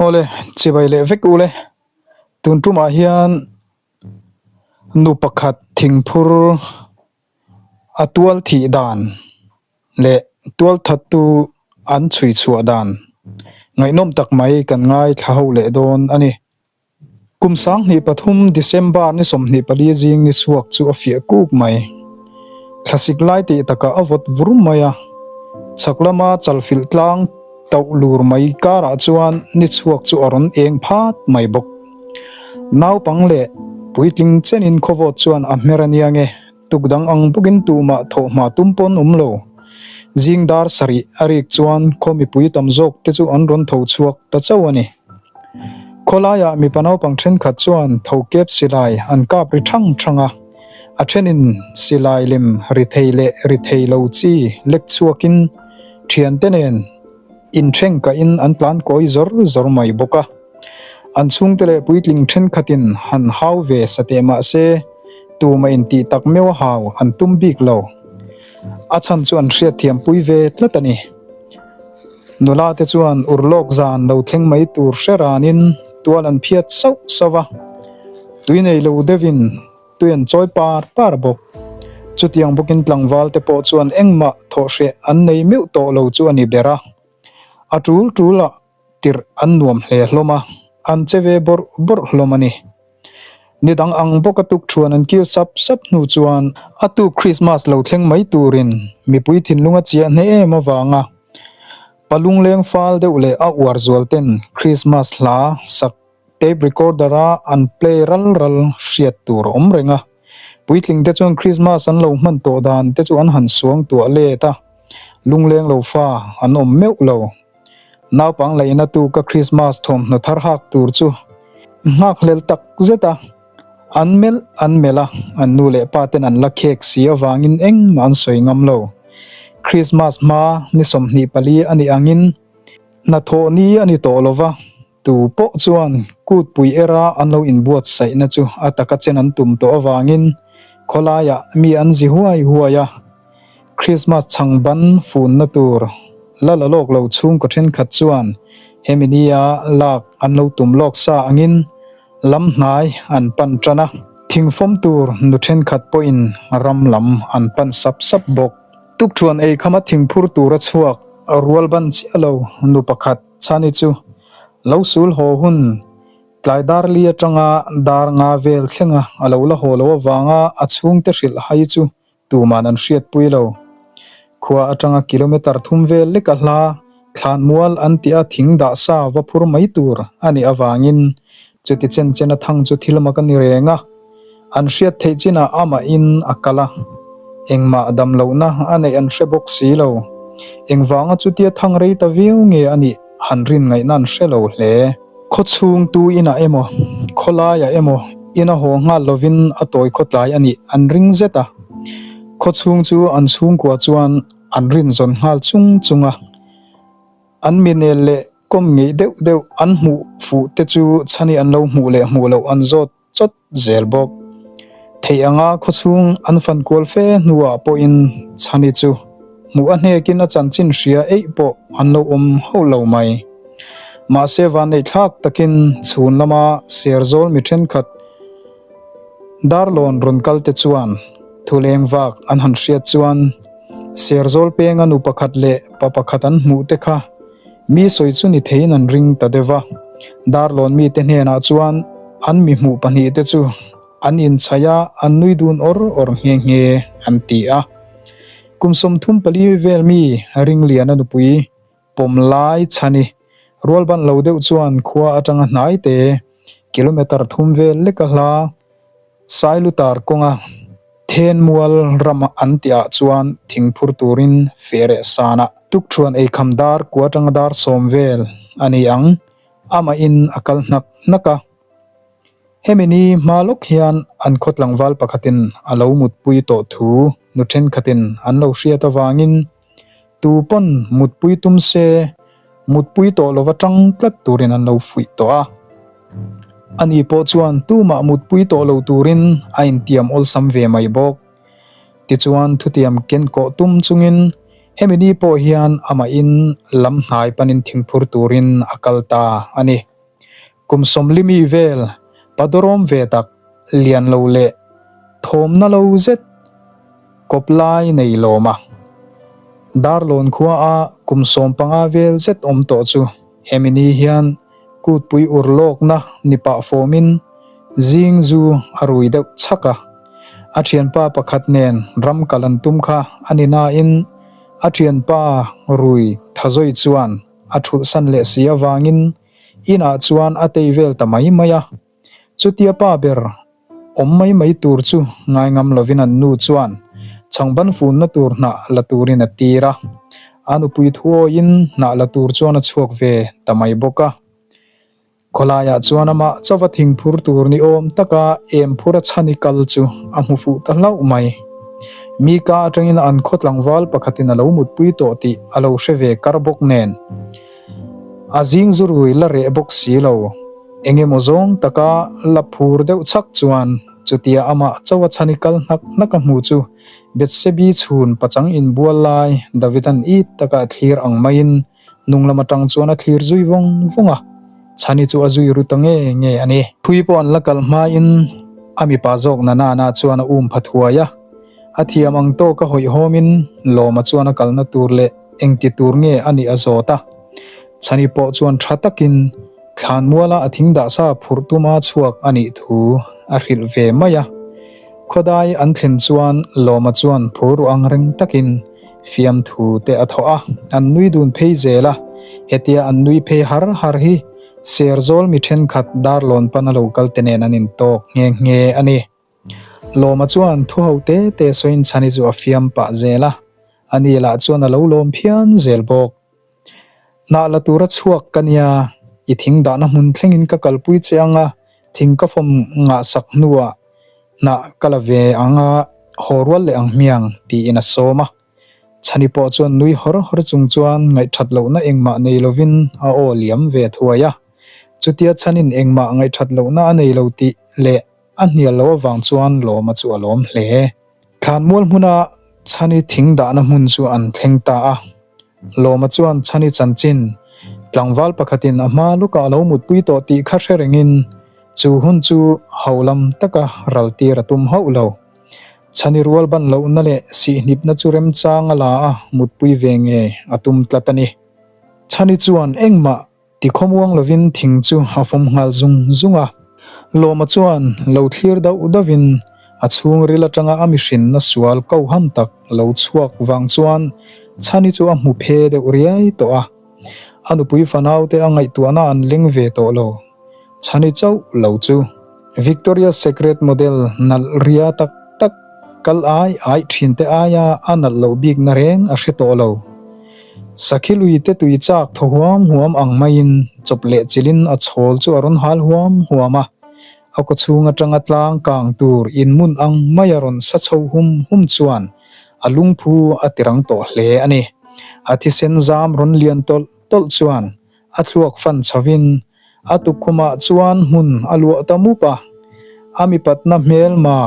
Awle, chibai leh vek ule. Tun tumah hian nu pakhat thingphur a tual thih dan leh tual thattu an chhui chhuah dan ngaihnawm tak mai kan ngaithla ho leh dawn a ni. Kum 2003 December ni 24 zing ni chhuak chu a fiah kuk mai. Thlasik lai tih takah a vawt vur mai a, chhak lama chalfilh tlang tauh lur mai karah chuan ni chhuak chu a rawn eng phat mai bawk. Naupang leh puitling chenin khawvawt chuan a hmer a nia nge. Tuk dang ang bawkin tumah thawhhma tum pawn awm lo. Zing dar sarih a rik chuan khaw mipui tam zawk te chu an rawn tho chhuak ta chauh a ni. Khawlaiah mipa naupang thenkhat chuan tho kep silai an kap ri thang thang a, a thenin silai lem ri thei leh ri thei lo chi lek chhuakin thiante nen inthenkahin an tlan kawi zawr zawr mai bawk a. An chhungte leh puitling thenkhatin han hau ve sa teh mah se, tumah intih tak meuh a hau an tum bik lo. A chhan chu an hriatthiam pui ve tlat a ni. Nula te chuan urlawk zan lo thleng mai tur hre ranin tual an phiat sauh sauh a, tui nei lo deuhin tui an chawi par par bawk. Chutiang bawkin tlangval te pawh chuan engmah thawhhreh an nei meuh tawh lo chu a ni ber a, a tul tulah tirh an nuam hle hlawm a, an che ve bawrh bawrh hlawm a ni. Ni dang ang bawk a tuk thuan an kil sap sap hnu chuan a tuk Krismas lo thleng mai turin mipui thinlung a chiah hneh em avanga pa lungleng fal deuh leh a uar zual ten Krismas hla sak tape recorder a an play ral ral hriat tur a awm reng a. Puitling te chuan Krismas an lo hman tawh dan te chu an han suang tuah let a, lungleng lo fa an awm meuh lo. Naupang laihna tu ka Krismas thawmhnaw thar hak tur chu nghakhlel tak zet a, an melh an melh a, an nu leh pa ten an la khek si avangin engmah an sawi ngam lo. Krismas hma ni 24 a nih angin hnathawh ni a ni tawh lo va, tu pawh chuan kutpui era an lo inbuatsaihna chu a taka chen an tum tawh avangin khawlaiah mi an zi huai huai a. Krismas chhang ban funna tur la la lawk lo chhungkaw thenkhat chuan hemi nia lak an lo tum lawk sa angin lam hnai an pan tan a, thingfawm tur nu thenkhat pawhin ram lam an pan sap sap bawk. Tukthuan ei khama thingphur tura chhuak rual ban chiah lo nu pakhat chhani chu lo sul haw hun Tlai dar li atanga dar nga vel thlenga a lo la haw lo avanga a chhungte hrilh hai chu Tuman an hriatpui lo. Khua atanga kilometre thum vel lek a hla, thlanmual an tih a thing dah sa va phur mai tur a nih avangin chuti chen chen a thang chu thil mak a ni reng a. An hriat theih chinah amahin a kal a, engmah dam lohna a neih an hre bawk si lo. Engvanga chutia thang rei ta viau nge a nih han rin ngaihna an hre lo hle. Khaw chhung tu inah emaw, khaw laiah emaw ina haw nghal lovin a tawi khawtlai a nih an ring zet a. Khaw chhung chu an chhungkua chuan an rin zawn nghal chung chung a. An minel leh kawm ngeih deuh deuh an hmuh fuh te chu chhani an lo hmuh leh hmuh loh an zawt chawt zel bawk. Theih anga khawchhung an fan kual fe hnuah pawhin Chhani chu hmuh a hnekin a chanchin hria eih pawh an lo awm hauh lo mai. Mahse vanneih thlak takin chhun lama Serzawl mi thenkhat Darlawn rawn kal te chuan thuleng vak an han hriat chuan Serzawl penga nu pakhat leh pa pakhat an hmuh te kha Mi sawi chu ni theiin an ring ta deuh va, Darlawn mite hnenah chuan an mi hmuh pahnihte chu an inchhaih a, an nui dun awr awr nghe nghe an ti a. Kum 34 vel mi Ringliana nupui pawm lai chhani rualban lo deuh chuan khua atanga hnai te kilometre thum vel leka hla Sailutar kawnga Thenmual ram an tihah chuan thingphur turin feh reh sanah tukthuan eikham dar kua atanga dar sawm vel a ni ang. Amahin a kal hnak hnak a. Hemi ni hma lawk hian an khaw tlangval pakhatin a lo mutpui tawh thu nu thenkhatin an lo hriat avangin Tu pawn mutpui tum se, mutpui tawh lova tang tlat turin an lo fuih tawh a. Ani pawh chuan tumah mutpui tawh lo turin a intiam awlsam ve mai bawk. Tichuan thutiam ken kawh tum chungin hemi ni pawh hian amahin lam hnai panin thingphur turin a kal ta a ni. Kum 40 mi vel padurawm ve tak lian lo leh thawmna lo zet kawp lai nei lawm a. Darlawn khua a kum 15 vel zet awm tawh chu hemi ni hian kutpui ur lawkna ni pah fawmin zing zu a rui deuh chhak a. A thianpa pakhat nen ram kal an tum kha a ni nain a thianpa rui thazawi chuan a thulhsan leh si avangin inah chuan a tei vel ta mai mai a. Chutia pa ber awm mai mai tur chu ngai ngam lovin an nu chuan chhangban funna tur hnah la turin a tir a. A nupui thuawiin hnah la tur chuan a chhuak ve ta mai bawk a. Khawlaiah chuan amah chauva thing phur tur ni awm taka em phur a chhan i kal chu a hmu fuh ta hlauh mai. Mi ka atangin an khaw tlangval pakhatin a lo mutpui tawh tih a lo hre ve kar bawk nen. A zing zu rui la reh bawk si lo. Eng emaw zawng taka la phur deuh chhak chuan chutia amah chauha chhan i kal hnak hnak a hmu chu Bethsebi chhun pachang inbual lai Davidan it taka a thlir ang maiin Hnung lam atang chuan a thlir zui vawng vawng a, Chhani chu a zui ru ta nge nge a ni. Thui pawh an la kal hmain a mipa zawk Nanana chuan a um pha thuai a, a thiam ang tawk a hawihhawmin Lawma chuan a kalna tur leh engti tur nge a nih a zawt a. Chhani pawh chuan tha takin thlanmuala a thing dahsa phurh tuma chhuak a nih thu a hrilh ve mai a. Khawdai an thlen chuan Lawma chuan phur ru ang reng takin Fiamthu te a thawh a, an nui dun phei zel a, hetia an nui phei har har hi Serzawl mi thenkhat Darlawn pana lo kal te nen an intawk nghe nghe a ni. Lawma chuan thu ho te te sawiin Chhani chu a fiam pah zel a, ani lah chuan a lo lawm phian zel bawk. Hnah la tura chhuak ka nia, i thing dahna hmun thlengin ka kalpui che ang a, thing ka fawm ngahsak hnuah hnah ka la ve ang a, haw rual leh ang hmiang, tiin a sawm a. Chhani pawh chuan nui hawr hawr chung chuan ngaihthat lohna engmah nei lovin a aw liam ve thuai a. Chutia Chhanin engmah ngaihthat lohna a nei lo tih leh a hnial lo avang chuan Lawma chu a lawm hle. Thlanmual hmuna Chhani thing dahna hmun chu an thleng ta a. Lawma chuan Chhani chanchin tlangval pakhatin a hma lukah a lo mutpui tawh tih kha hre rengin chu hun chu ho lam taka ral tir a tum hauh lo. Chhani rual ban lohna leh sihhnipna chu remchang a la a mutpui ve nge a tum tlat a ni. Chhani chuan engmah Ti khawmuang lovin thing chu a fawm nghal zung zung a. Lawma chuan lo thlir dauh dauhin a chhungril atanga a mihrinna sual koham tak lo chhuak vang chuan Chhani chu a hmu phe deuh riai tawh a. A nupui fanaute a ngaihtuahna an leng ve tawh lo. Chhani chauh lo chu Victoria's Secret model nalh ria tak tak kal ai ai thin te aia a nalh loh bikna reng a hre tawh lo. Sakhi lui te tui chak thaw huam huam ang maiin chawp leh chilhin a chhawl chu a rawn hal huam huam a, a kawchhung atanga tlang kang tur inmun ang maia rawn sa chho hum hum chuan a lungphu a tirang tawh hle a ni. A thisen zam rawn lian tawlh tawlh chuan A thluak fan chhovin a tukkhumah chuan hmun a luah ta mup a. A mipatna hmelma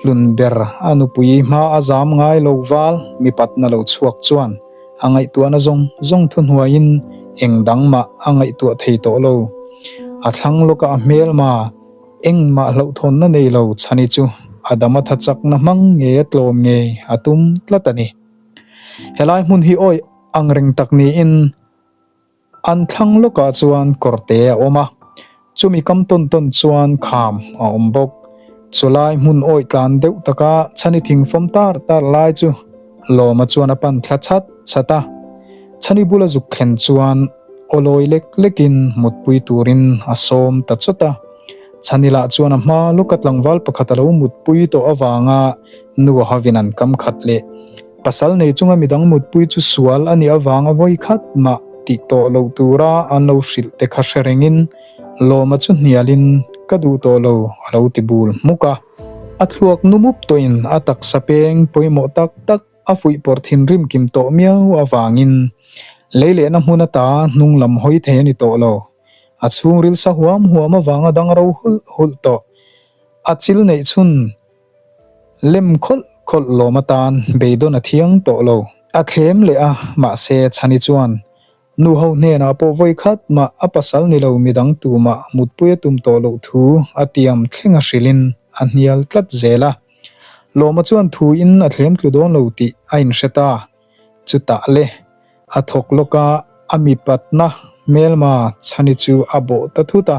hlun ber a nupui hma a zam ngai lo val mipatna lo chhuak chuan a ngaihtuahna zawng zawng thuhnuaiin eng dang mah a ngaihtuah thei tawh lo. A thlang lawka a hmelma engmah hlauhthawnna nei lo chhani chu a dam a tha chakna hmang ngei a tlawm ngei a tum tlat a ni. Helai hmun hi awih angreng tak niin An thlang lawkah chuan kawrte a awm a, chumi kam tawn tawn chuan kham a awm bawk. Chulai hmun awih tlan deuh taka Chhani thing fawm tar tar lai chu Lawma chuan a pan thla chhat chhat a. Chhani bula zuk thlen chuan aw lawi lek lekin mutpui turin a sawm ta chawt a. Chhani lah chuan a hma lawka tlangval pakhat a lo mutpui tawh avanga nu a hovin an kam khat leh. Pasal nei chunga midang mutpui chu sual a nih avanga vawi khat mah tih tawh loh tura an lo hrilh te kha hre rengin Lawma chu hnialin ka duh tawh lo a lo ti bul hmuk a. A thluak nu mup tawhin a taksa peng pawimawh tak tak a fuihpawrh thinrim kim tawh miau avangin lei lehna hmun ata hnung lam hawi thei a ni tawh lo. A chhungril sa huam huam avanga dang ro hulh hulh tawh. A chil neih chhun Lem khawlh khawlh lawm atan beidawn a thiang tawh lo. A thlem leh a, mahse Chhani chuan. Nu ho hnenah pawh vawi khat mah a pasal ni lo midang tumah mutpui a tum tawh loh thu a tiam thleng a hrilhin a hnial tlat zel a. Lawma chuan thu in a thlem tlu dawn lo tih a inhre ta. Chutah le, a thawk lawk a, a mipatna hmelma Chhani chu a bawh ta thut a.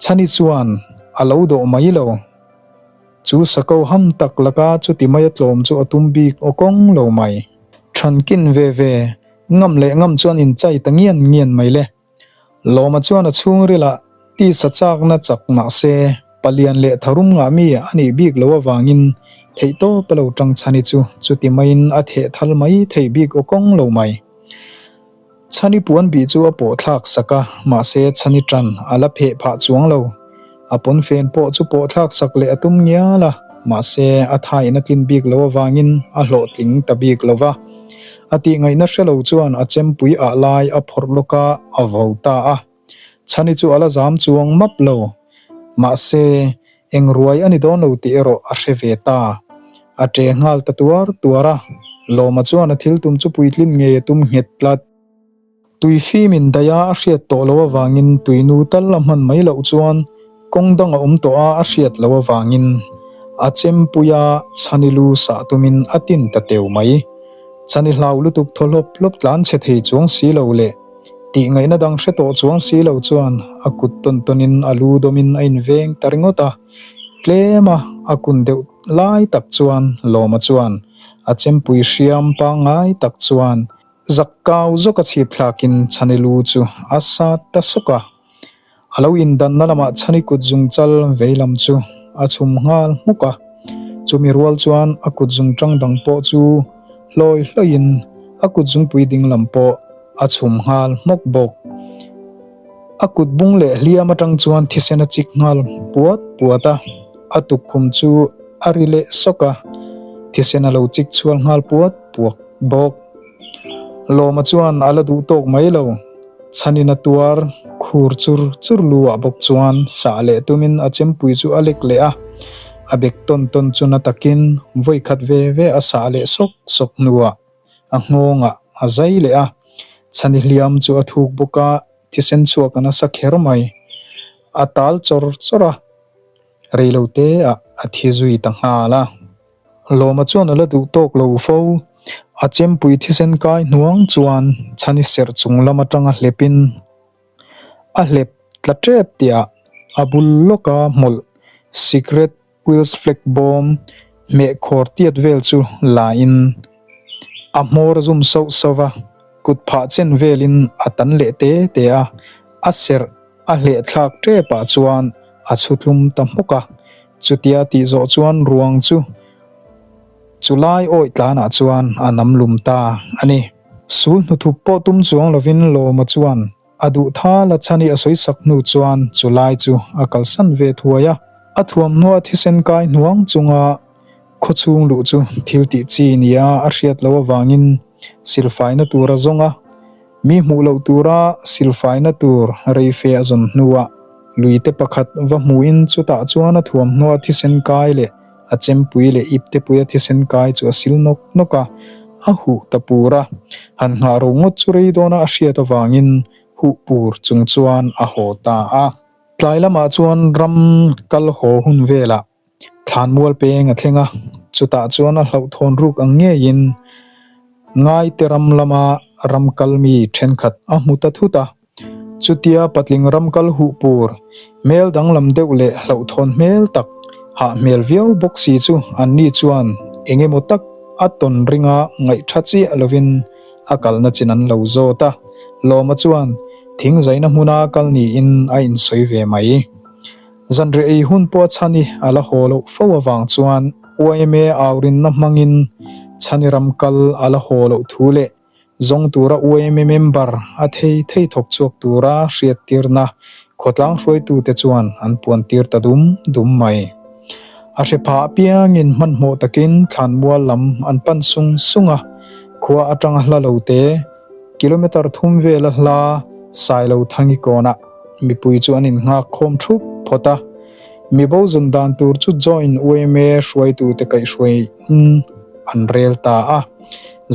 Chhani chuan a lo dawh mai lo. Chu sako ham tak laka chuti maia tlawm chu a tum bik aw kawng lo mai. Thankin ve ve, ngam leh ngam chuan inchai ta ngian ngian mai le. Lawma chuan a chhungrilah tisa chakna chak mah se, palian leh tharum ngah mi a nih bik loh avangin theihtawp a lo tang chhani chu chuti maiin a theh thal mai theih bik aw kawng lo mai. Chhani puan bih chu a pawh thlak sak a, mahse chhani tan a la pheh phah chuang lo. A pawnfen pawh chu pawh thlak sak leh a tum ngial a, mahse a thain a tlin bik loh avangin a hlawhtling ta bik lo va. A tihngaihna hre lo chuan a chempui ah lai a phawrh lawk a, a vo ta a. Chhani chu a la zam chuang map lo. Mahse, eng ruai a ni dawn lo tih erawh a hre ve ta. A ṭe nghal ta tuar tuar a, Lawma chuan a thil tum chu puitlin ngei a tum nghet tlat. Tui fim in daih a a hriat tawh loh avangin tui nu tal a hman mai loh chuan kawng dang a awm tawh a a hriat loh avangin a chempui a chhani lu sah tumin a tin ta teu mai. Chhani hlau lutuk thaw hlawp hlawp tlan chhe thei chuang si lo leh tih ngaihna dang hre tawh chuang si lo chuan a kut tawn tawnin a lu dawmin a inveng ta ringawt a, tlem a a kun deuh lai tak chuan Lawma chuan a chempui hriam pangngai tak chuan Zak kau zawk a chhip thlakin Chhani lu chu a sat ta sawk a. A lo indanna lamah Chhani kut zungchal vei lam chu a chhum nghal hmuk a. Chumi rual chuan a kut zungchang dang pawh chu hlawi hlawiin a kut zungpui ding lam pawh a chhum nghal hmawk bawk. A kut bung leh hliam atang chuan thisen a chik nghal puat puat a, a tukkhum chu a ri leh sawk a, thisen a lo chik chhual nghal puat puak bawk. Lawma chuan a la duh tawk mai lo, chhanin a tuar khur chur chur lu ah bawk chuan sah leh tumin a chempui chu a lek leh a, a bek tawn tawn chu na takin vawi khat ve ve a sah leh sawk sawk hnuah a nghawngah a zai leh a, chhani hliam chu a thuk bawk a, thisen chhuak a nasa kher mai. A tal chawr chawr a, reilote ah a thi zui ta nghal a. Lawma chuan a la duh tawk lo fo. A chempui thisen kai hnuang chuan chhani serh chung lam atanga hlepin a hlep tla tep tihah a bul lawka hmawlh sikret Wills flag bawm hmeh khawr tiat vel chu la in a hmawr a zum sauh sauh va, kut phah chen velin a tan leh te te a, a serh a hleh thlak tep ah chuan a chhu tlum ta hmawk a, chutia tih zawh chuan ruang chu chu lai awih tlanah chuan a nam lum ta a ni. Sul hnuthup pawh tum chuang lovin Lawma chuan A duh thal a chhan i a sawi sak hnu chuan chu lai chu a kalsan ve thuai a. A thuamhnaw a thisen kai hnuang chunga khawchhung luh chu thil tih chi nia a hriat loh avangin silfaina tur a zawng a. Mi hmuh loh tura silfaina tur reife a zawn hnuah luite pakhat va hmuhin chutah chuan a thuamhnaw a thisen kai leh A chempui leh iptepui a thisen kai chu a sil nawk nawk a, a huh ta pur a. Han nghah ro ngawt chu rei dawna a hriat avangin huh pur chung chuan a haw ta a. Tlai lamah chuan ram kal haw hun velah thlanmual peng a thleng a, chutah chuan a hlauhthawn ruk ang ngeiin Ngaite ram lama ram kal mi thenkhat a hmu ta thut a. Chutia patling ram kal huh pur, hmel danglam deuh leh hlauhthawn hmel tak, hah hmel viau bawk si chu anni chuan eng emaw tak a tawn ringa ngaihtha chiah lovin a kalna chin an lo zawt a. Lawma chuan thing zaina hmuna kal niin a insawi ve mai. Zanriah ei hun pawh a chhani a la haw loh fo avang chuan yma aurinna hmangin chhani ram kal a la haw loh thu leh Zawng tura yma member a thei thei thawk chhuak tura hriattirna khawtlang hruaitute chuan an puantir ta dum dum mai. A hre phah apiangin hmanhmawh takin thlanmual lam an pan sung sung a, khua atanga hla lo te, kilometre thum vela hla Sailothangi kawnah mipui chu an innghak khawm thup phawt a. Mibo zun dan tur chu joint yma hruaitute kaihhruaiin an rel ta a.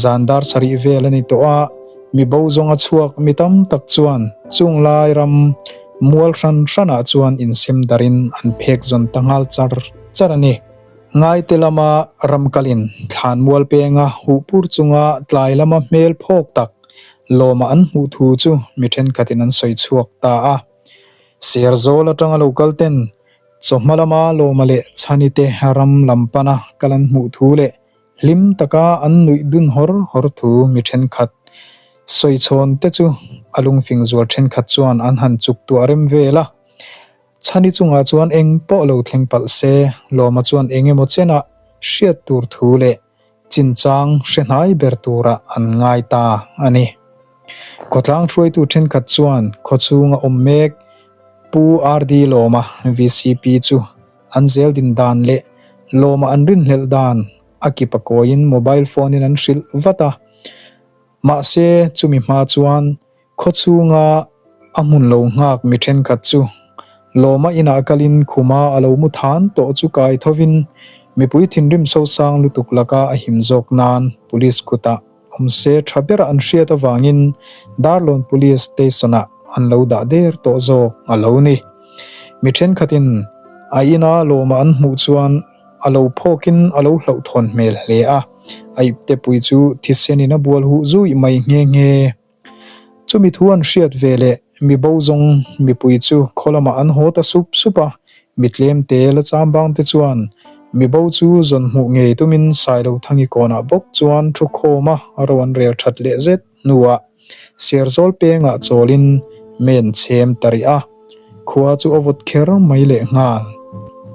Zan dar sarih vel a ni tawh a, Mi bo zawnga chhuak mi tam tak chuan chung lai ram mual hran hranah chuan insem darin an phek zawn ta nghal char char a ni. Ngaite lama ram kalin thlan mual penga huh pur chunga tlai lama hmel phawk tak lawma an hmuh thu chu mi thenkhatin an sawi chhuak ta a. Serzawl atanga lo kal ten chawhma lama lawma leh chhani te ram lam pana kal an hmuh thu leh Hlim taka an nuih dun hawr hawr thu mi thenkhat sawi chhawn te chu a lungfing zual thenkhat chuan an han chuk tuah rem vel a. Chhani chungah chuan eng pawh lo thleng palh se, Lawma chuan eng emaw chenah hriat tur thu leh chinchang hre hnai ber turah an ngai ta a ni. Khawtlang hruaitu thenkhat chuan khawchhunga awm mek Pu RD Lawma, VCP, chu An zel din dan leh lawma an rinhlelh dan a kip a kawiin mobile phone in an hrilh vat a. Mahse, chumi hma chuan khawchhunga a hmun lo nghak mi thenkhat chu lawma inah kalin khuma a lo mu than tawh chu kai thovin mipui thinrim sosang lutuk laka a him zawk nan police kutah Awm se tha bera an hriat avangin Darlawn Police Station-ah an lo dah der tawh zawk a lo ni. Mi thenkhatin a ina lawma an hmuh chuan a lo phawkin a lo hlauhthawn hmel hle a, a iptepui chu thisenin a bual huh zui mai nghe nghe. Chumi thu an hriat ve leh mi bo zawng mipui chu khaw lamah an haw ta sup sup a, mi tlemte la chambang te chuan mi bo chu zawn hmuh ngei tumin Sailothangi kawnah bawk chuan thu khawm a ro an rel that leh zet hnuah Serzawl pengah chawlin men chhem ta rih a, khua chu a vawt kher mai leh nghal.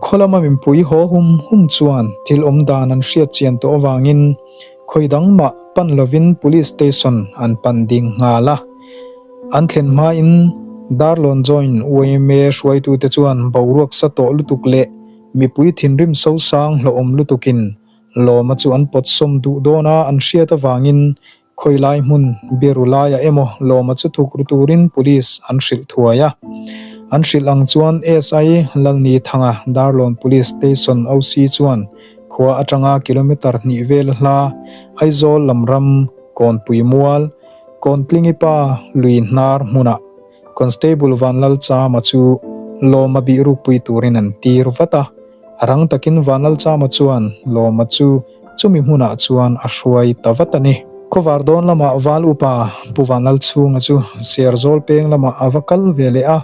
Khaw lama mipui haw hum hum chuan thil awm dan an hriat chian tawh avangin Khawi dang mah pan lovin Police Station an pan ding nghal a. An thlen hmain Darlawn Joint yma hruaitute chuan boruak sa tawh lutuk leh mipui thinrim sosang hlawhawm lutukin Lawma chu an pawt sawm duh dawn a an hriat avangin khawi lai hmun biru laiah emaw Lawma chu thuk ru turin Police an hrilh thuai a. An hrilh ang chuan SI Lalni Thanga Darlawn Police Station OC chuan Khua atanga kilometre hnih vel a hla, Aizawl lam ram, Kawnpui mual, Kawntlingi pa lui hnar hmunah Constable Vanlalchama chu Lawma bih rukpui turin an tir vat a. A rang takin Vanlalchama chuan Lawma chu chumi hmunah chuan a hruai ta vat a ni. Khawvar dawn lamah Val Upa Pu Vanlalchhunga chu Serzawl peng lamah a va kal ve leh a.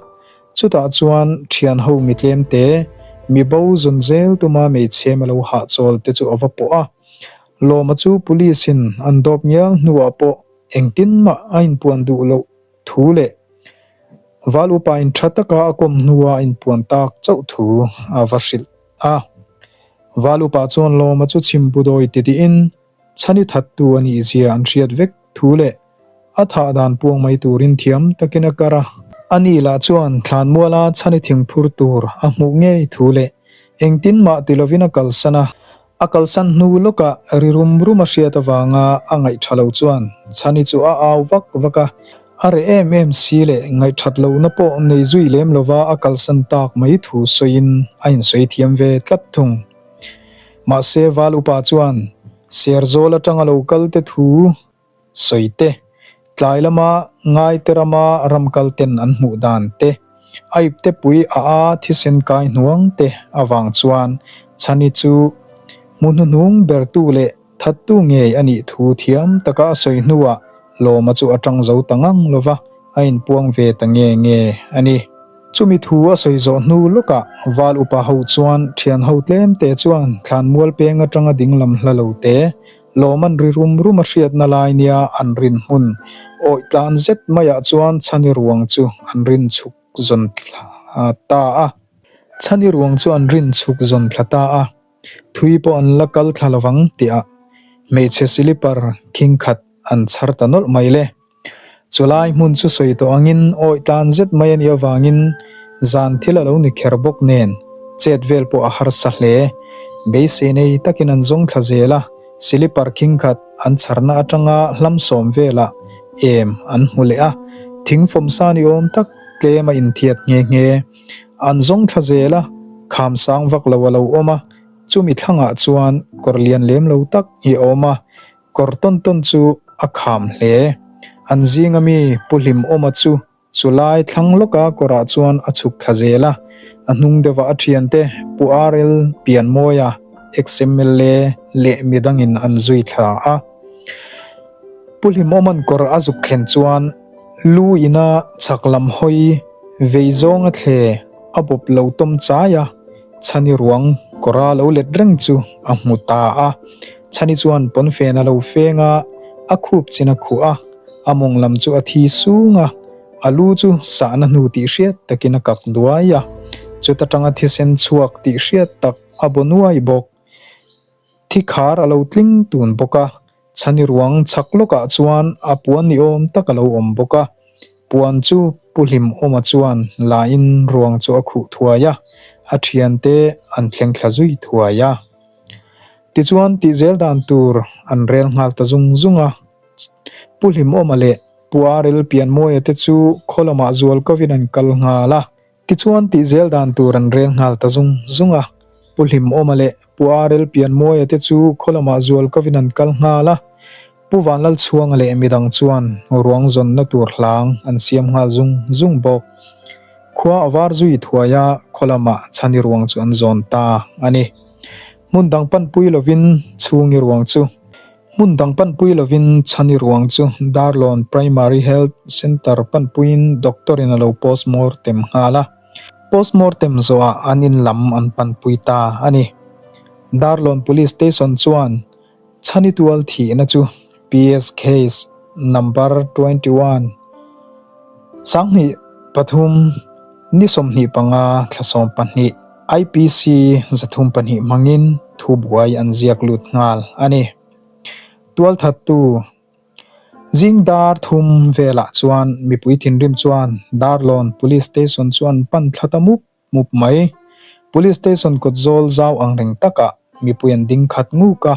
Chutah chuan thian ho mi tlem te, mi bo zawn zel tuma meichhem a lo hahchawl te chu a va pawh a. Lawma chu police in an dawp ngial hnuah pawh engtin mah a inpuan duh loh thu leh Val upa in tha taka a kawm hnua a inpuan tak chauh thu a va hrilh a. Val upa chuan Lawma chu chhimbudawi ti tiin Chhani thattu a nih zia an hriat vek thu leh a thah dan puang mai turin thiam takin a kar a. Ani lah chuan thlanmuala chhani thingphur tur a hmuh ngei thu leh engtin mah ti lovin a kalsan a. A kalsan hnu lawkah ri rum rum a hriat avanga a ngaihtha lo chuan chhani chu a au vak vak a. A reh em em si leh ngaihthat lohna pawh nei zui lem lova a kalsan tak mai thu sawiin a insawi thiam ve tlat thung. Mahse Val upa chuan Serzawl atanga lo kal te thu sawi te, tlai lama Ngaite rama ram kal ten an hmuh dan te, a ipte pui a a thisen kai hnuang te avang chuan Chhani chu hmu hnuhnung bertu leh thattu ngei a nih thu thiam taka a sawi hnuah Lawma chu a tang zo ta ngang lova a inpuang ve ta nge nge a ni. Chumi thu a sawi zawh hnu lawkah Val upa ho chuan thian ho tlem te chuan thlanmual peng atanga dinglam hla lo te lawm an ri rum rum a hriatna lai nia an rin hmun awih tlan zet maiah chuan Chhani ruang chu an rin chhuk zawn thla ta a. Chhani ruang chu an rin chhuk zawn thla ta a. Thui pawh an la kal thla lovang tihah hmeichhe silipar khing khat an chhar ta nawlh mai le. Chulai hmun chu sawi tawh angin awih tlan zet mai a nih avangin zan thil a lo ni kher bawk nen chet vel pawh a harsa hle. Beisei nei takin an zawng thla zel a, silipar khing khat an chharna atanga hlam sawm velah em an hmu leh a, thing fawmsa ni awm tak tlem a inthiat nghe nghe. An zawng thla zel a, kham sang vak lo a lo awm a, chumi thlangah chuan kawr lian lem lo tak hi a awm a, Kawr tawn tawn chu a kham hle. An zinga mi Pu Hlimawma chu chulai thlang lawka kawrah chuan a chhuk thla zel a, a hnung deuhah a thiante Pu RL Pianmawia, ex-MLA, leh midangin an zui thla a. Pu Hlimawma'n kawr a zuk thlen chuan lu ina chhak lam hawi vei zawnga thle a bawp lo tawm chai a, Chhani ruang kawra lo let reng chu a hmu ta a. Chhani chuan pawnfen a lo feng a, a khup chin a khuh a, a mawng lam chu a thi sung a, a lu chu sahna hnu tih hriat takin a kak duai a, chuta tanga thisen chhuak tih hriat tak a baw nuai bawk. Thi khar a lo tling tun bawk a, Chhani ruang chhak lawkah chuan a puan ni awm tak a lo awm bawk a, puan chu Pu Hlimawma chuan lain ruang chu a khuh thuai a, a thiante an thleng thla zui thuai a. Tichuan tih zel dan tur an rel nghal ta zung zung a, Pu Hlimawma leh Pu Arel Pianmawia te chu khaw lamah zual kovin an kal nghal a. Tichuan tih zel dan tur an rel nghal ta zung zung a, Pu Hlimawma leh Pu Arel Pianmawia te chu khaw lamah zual kovin an kal nghal a, Pu Vanlalchhuanga leh midang chuan ruang zawnna tur hlang an siam nghal zung zung bawk. Khua a var zui thuai a, khaw lamah chhani ruang chu an zawn ta a ni. Hmun dang panpui lovin chhungi ruang chu. Hmun dang panpui lovin Chhani ruang chu Darlawn Primary Health Centre panpuiin doctor in a lo postmortem nghal a. Postmortem zawhah an in lam an panpui ta a ni. Darlawn Police Station chuan Chhani tual thihna chu PS Case Number 21, 23 ni 25 thla 12, IPC 32 hmangin thubuai an ziak lut nghal a ni. Tualthattu zing dar thum velah chuan mipui thinrim chuan Darlawn Police Station chuan pan thla ta mup mup mai. Police Station kawt zawl zau ang reng takah mipui an ding khat nguk a,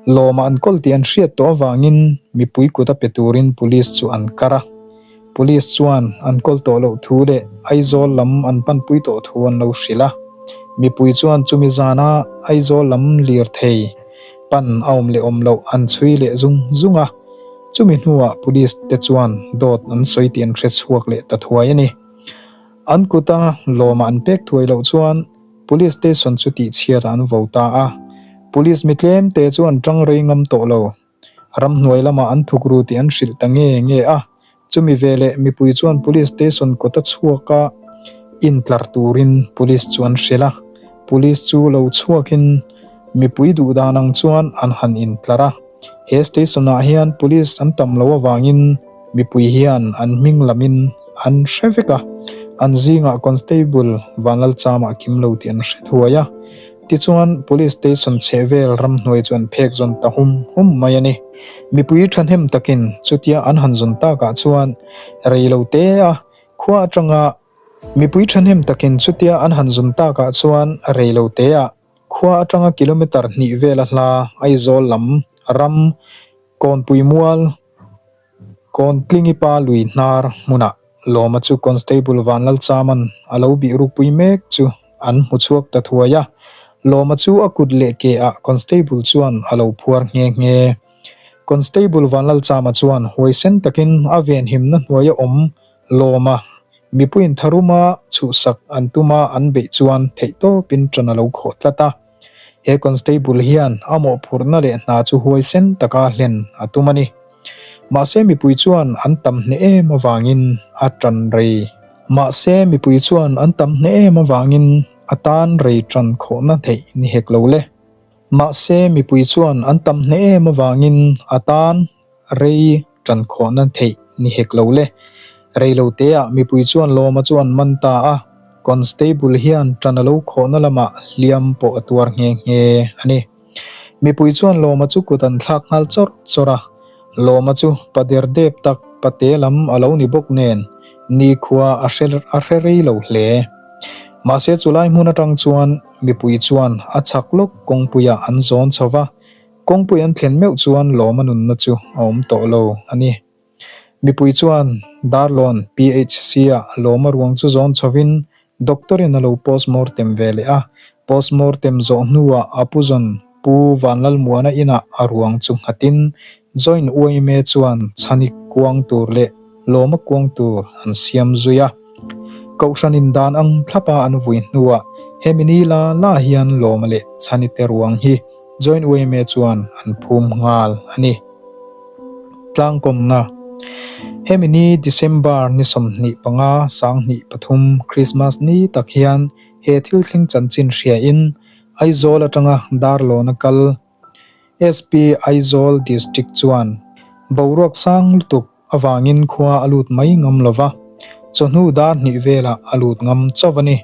lawmah an kawl tih an hriat tawh avangin mipui kut a pe turin Police chu an kar a. Police chuan an kawl tawh loh thu leh Aizawl lam an panpui tawh thu an lo hrilh a. Mipui chuan chumi zana Aizawl lam lirthei pan a awm leh awm loh an chhui leh zung zung a. Chumi hnuah Police te chuan dawt an sawi tih an hre chhuak leh ta thuai a ni. An kuta lawmah an pek thuai loh chuan Police station chu tihchhiatah an vo ta a. Police mi tlemte chu an tang rei ngam tawh lo. Ramhnuai lamah an thuk ru tih an hrilh ta nge nge a, chumi veleh mipui chuan Police station kawta chhuaka intlar turin Police chu an hrilh a, Police chu lo chhuakin mipui duh dan ang chuan an han intlar a, he station ah hian Police an tam loh avangin mipui hian an hming lamin an hre vek a, an zingah Constable Vanlalchama a kim lo tih an hre thuai a. Tichuan, Police Station chhehvel ramhnuai chu an phek zawn ta hum hum mai a ni. Mipui thahnem takin chutia an han zawn takah chuan rei lo te a khua atanga Mipui thahnem takin chutia an han zawn takah chuan rei lo te a khua atanga kilometre hnih vela hla Aizawl lam ram Kawnpui mual Kawntlingi pa lui hnar hmunah Lawma chu Constable Vanlalchaman a lo bih rukpui mek chu an hmu chhuak ta thuai a, Lawma chu a kut leh ke ah Constable chuan a lo phuar nghe nghe. Constable Vanlalchama chuan huaisen takin a venhimna hnuaia awm Lawma mipuiin tharuma chhuhsak an tuma an beih chuan theihtawpin ṭan a lo khawh tlat a. He constable hian a mawhphurhna leh hna chu huaisen taka hlen a tum a ni. Mahse mipui chuan an tam hneh em avangin a tan rei. Mahse mipui chuan an tam hneh em avangin a tan rei tan khawhna theih ni hek lo le. Mahse mipui chuan an tam hneh em avangin a tan Rei ṭan khawhna theih ni hek lo le. Rei lo teah mipui chuan Lawma chu an man ta a, Constable hian ṭan a lo khawhna lamah hliam pawh a tuar nghe nghe a ni. Mipui chuan Lawma chu kut an thlak nghal chawrh chawrh a, Lawma chu pa der dep tak pate lam a lo ni bawk nen nikhua a hre a hre rei lo hle. Mahse chulai hmun aṭang chuan mipui chuan a chhak lawk kawngpuiah an zawn chho va, Kawngpui an thlen meuh chuan lawma nunna chu a awm tawh lo a ni. Mipui chuan Darlawn PHC-ah lawma ruang chu zawn chhovin doctor-in a lo postmortem ve leh a, postmortem zawh hnuah a pu zawn Pu Vanlalmuana inah a ruang chu nghatin Joint yma chuan chhani kuang tur leh Lawma kuang tur an siam zui a. Kohhran in dan ang thlapa an vui hnuah hemi ni la la hian Lawma leh Chhani te ruang hi Joint yma chuan an phum nghal a ni. Tlangkawmna, Hemi ni December ni 25 2003 Christmas ni tak hian he thil thleng chanchin hriain Aizawl atanga Darlawna kal SP Aizawl District chuan boruak sang lutuk avangin khua a lut mai ngam lo va, chawhnu dar hnih velah a lut ngam chauh a ni.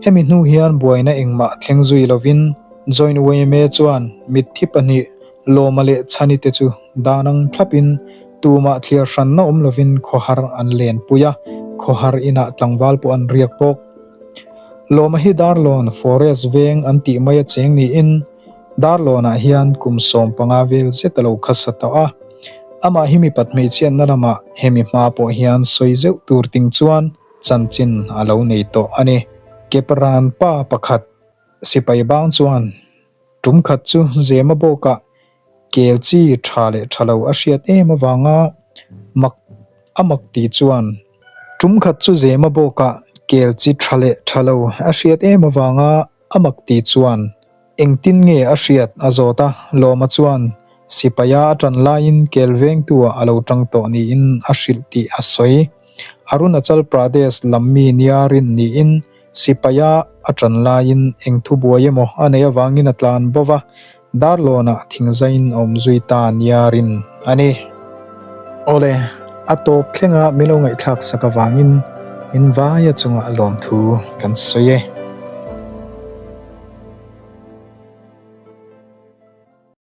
Hemi hnu hian buaina engmah thleng zui lovin Joint yma chuan mitthi pahnih Lawma leh Chhani te chu dan ang thlapin tumah thliar hranna awm lovin khawhar an lenpui a, khawhar inah tlangval pawh an riak bawk. Lawma hi Darlawn Forest veng an tih mai a cheng niin Darlawnah hian kum 15 vel zet a lo khasa tawh a. Amah hi mipat hmeichhiatna lamah hemi hma pawh hian sawi zeuh tur ting chuan chanchin a lo nei tawh a ni. Keparan pa pakhat sipai bang chuan tum khat chu Zema bawkah kel chi tha leh tha lo a hriat em avanga mak a mak ti chuan tum khat chu Zema bawkah kel chi tha leh tha lo a hriat em avanga a mak ti chuan engtin nge a hriat a zawt a, Lawma chuan sipaia a tan laiin kel vengtu-ah a lo tang tawh niin a hrilh tih a sawi. Arunachal Pradesh lam mi nia rin niin Sipaia a ṭan laiin eng thu buai emaw a neih avangin a tlan bo va, Darlawnah thingzaiin a awm zui ta nia rin a ni. Awle, a tawp thlenga min lo ngaihthlak sak avangin in vaia chungah lawmthu kan sawi e.